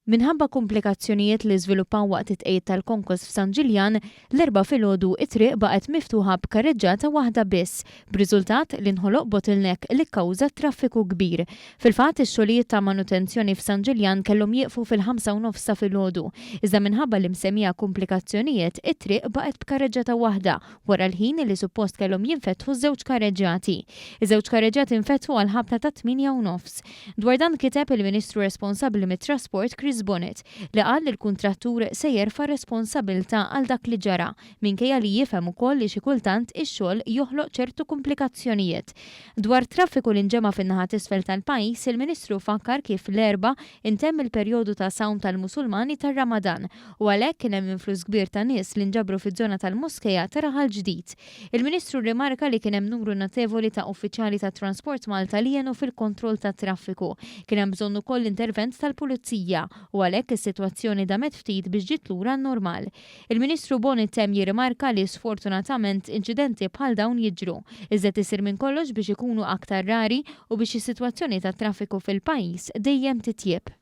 Minħabba kumplikazzjonijiet li żviluppaw waqt it-tqegħid tal-konkos f'San Ġiljan, l-Erbgħa filgħodu it-triq baqgħet miftuħa b'karreġġata waħda biss, b'riżultat li nħoloq bottleneck li kkawża traffiku kbir. Fil-fatt, ix-xogħlijiet ta' manutenzjoni f'San Ġiljan kellhom jieqfu fil-ħamsa u nofs ta' filgħodu, iżda minħabba l-imsemmija kumplikazzjonijiet, it-triq baqgħet b'karreġġata waħda wara l-ħin li suppost kellhom jinfetħu ż-żewġ karreġġati. Iż-żewġ karreġġati nfetħu għall-ħabta tat-8:30. Dwar dan kiteb il-Ministru responsabbli mit-Trasport Chris Bonett li qal li l-kuntrattur se jerfa' responsabilità għal dak li ġara minkejja li jifhem ukoll li xi kultant ix-xogħol joħloq ċertu kumplikazzjonijiet. Dwar traffiku li nġema' fin-naħa t'isfel tal-pajjiż, il-Ministru fakkar kif l-Erbgħa intemm il-perjodu ta' sawm tal-Musulmani tar-Ramadan u għalhekk kien hemm influss kbir ta' nies li nġabru fiż-żona tal-Moskea ta' Raħal Ġdid. Il-Ministru rrimarka li kien hemm numru notevoli ta' uffiċjali ta' Transport Malta li għenu fil-kontroll tat-traffiku. Kien hemm bżonn ukoll l-intervent tal-Pulizija u għalhekk is-sitwazzjoni damet ftit biex ġiet lura għan-normal. Il-Ministru Bonett temm jirrimarka li sfortunatament inċidenti bħal dawn jiġru, iżda qed isir minn kollox biex ikunu aktar rari u biex is-sitwazzjoni tat-traffiku fil-pajjiż dejjem titjieb.